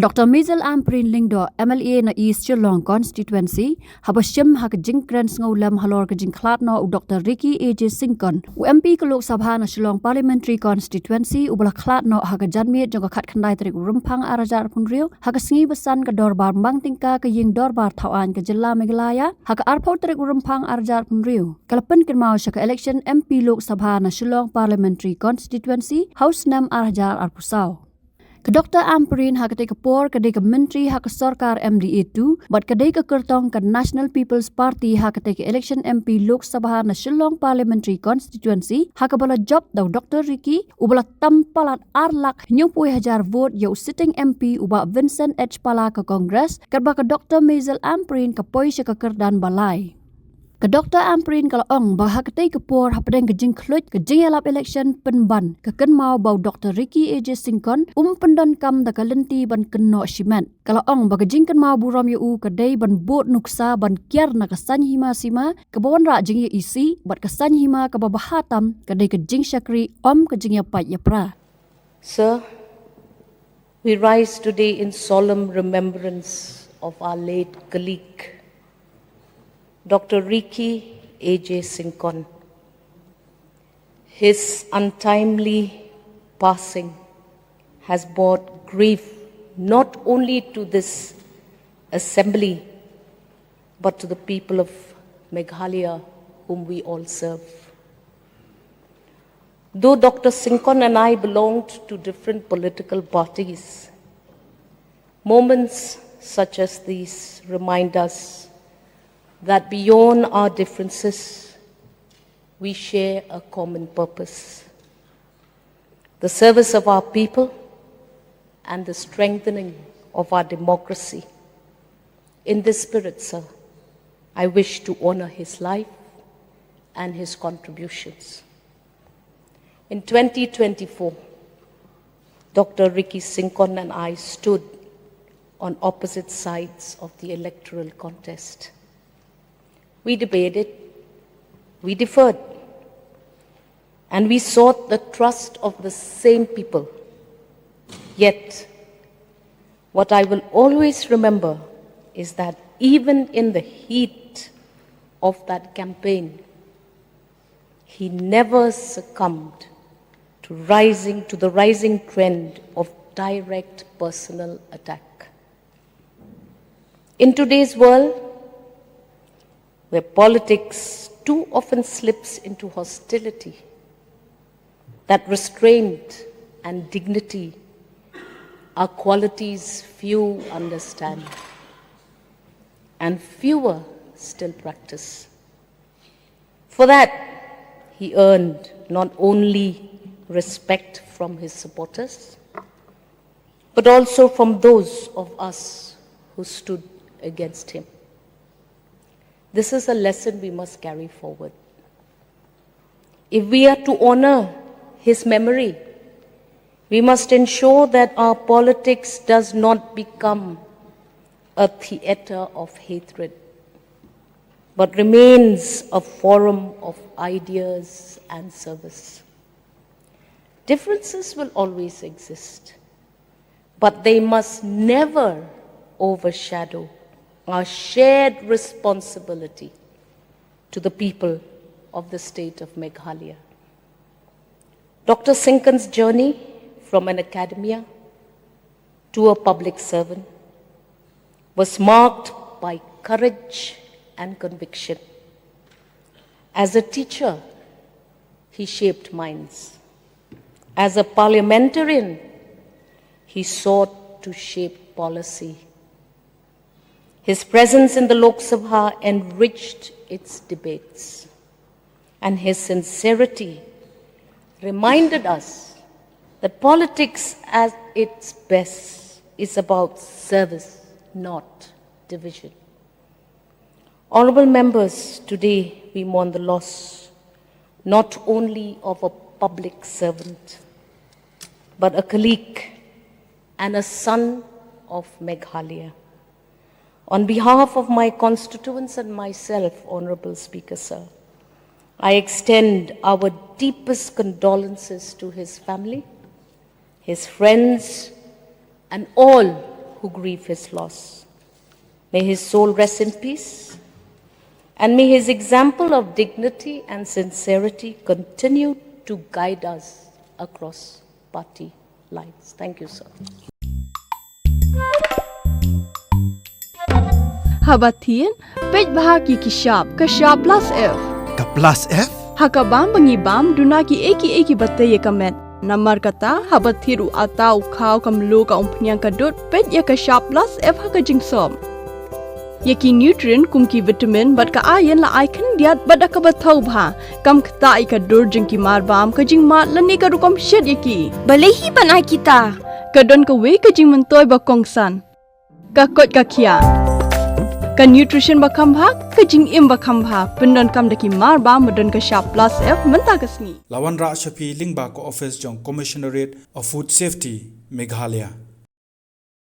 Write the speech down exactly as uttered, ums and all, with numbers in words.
Doctor Maisel Ampareen Lyngdoh, M L A na East Shillong Constituency, haba shim ha ka jingkren sngewlem halor ka jingkhlad noh u Doctor Ricky A J Syngkon, u M P ka Lok Sabha na Shillong Parliamentary Constituency, uba la khlad noh ha ka janmiet jong ka khatkhyndai tarik u Rymphang ar hajar arphew hynriew, ha ka sngi ba san ka dorbar mang tyngka ka ïing dorbar thaw aiñ ka jylla Meghalaya, ha ka arphew tarik u Rymphang ar hajar arphew hynriew, ka la pynkynmaw sha ka election M P Lok Sabha na Shillong Parliamentary Constituency ha u snem ar hajar arphew saw. Ka Doctor Ampareen ha katei ka por ka dei ka myntri ha ka sorkar M D A two, bad ka dei ka kyrtong ka National People's Party ha katei ka election M P Lok Sabha na Shillong Parliamentary Constituency, ha kaba la jop da u Doctor Ricky, uba la tam palat ar lak hynñiewphew hajar vote ïa u sitting M P u Bah Vincent H Pala ka Congress, katba ka Doctor Maisel Ampareen ka poi sha ka kyrdan ba lai. Ka Doctor Ampareen ka la ong ba ha katei ka por hapdeng ka jingkhluit ka jingïalap election pynban, ka kynmaw ba u Doctor Ricky A J Syngkon um pyndonkam da ka lynti ban kynnoh shimet. Ka la ong ba ka jingkynmaw burom ïa u ka dei ban bud nuksa ban kiar na ka saiñ hima sima kaba wanrah jingïaisih, bad ka saiñ hima kaba bha tam ka dei ka jingshakri, ym ka jingïapait ïapra. Sir, we rise today in solemn remembrance of our late colleague, Doctor Ricky A J Syngkon. His untimely passing has brought grief not only to this assembly, but to the people of Meghalaya whom we all serve. Though Doctor Syngkon and I belonged to different political parties, moments such as these remind us that beyond our differences, we share a common purpose: the service of our people and the strengthening of our democracy. In this spirit, sir, I wish to honor his life and his contributions. In twenty twenty-four, Doctor Ricky Syngkon and I stood on opposite sides of the electoral contest. We debated, we differed, and we sought the trust of the same people. Yet, what I will always remember is that even in the heat of that campaign, he never succumbed to rising, to the rising trend of direct personal attack. In today's world, where politics too often slips into hostility, that restraint and dignity are qualities few understand and fewer still practice. For that, he earned not only respect from his supporters, but also from those of us who stood against him. This is a lesson we must carry forward. If we are to honor his memory, we must ensure that our politics does not become a theater of hatred, but remains a forum of ideas and service. Differences will always exist, but they must never overshadow our shared responsibility to the people of the state of Meghalaya. Doctor Syngkon's journey from an academia to a public servant was marked by courage and conviction. As a teacher, he shaped minds. As a parliamentarian, he sought to shape policy. His presence in the Lok Sabha enriched its debates, and his sincerity reminded us that politics at its best is about service, not division. Honorable members, today we mourn the loss not only of a public servant, but a colleague and a son of Meghalaya. On behalf of my constituents and myself, Honorable Speaker, sir, I extend our deepest condolences to his family, his friends, and all who grieve his loss. May his soul rest in peace, and may his example of dignity and sincerity continue to guide us across party lines. Thank you, sir. Haba thied, peit bha ki ki shap, ka shap plus F. Ka plus F? Ha ka bam ba ngi bam, duna ki ei ki ei ki ba tei ïa ka met. Namar kata, haba thied u ata u khaw ka mluh ka umphniang ka dud, peit ïa ka shap plus F ha ka jingsop. Ïa ki nutrient kum ki vitamin bad ka iron la ai khyndiat bad da kaba thaw bha. Kam ktah ïa ka dur jong ki mar bam, ka jingmad lane ka rukom shet ïa ki. Balei hi ban ai kita? Ka don kawei ka jingmyntoi ba kongsan. Ka koit ka khiah. Ka nutrition ba kham bha, ka jingim ba kham bha. Pyndonkam da ki mar bam ba don ka shap plus F mynta ka sngi. La wanrah sha phi lyngba ka office jong Commissionerate of Food Safety, Meghalaya.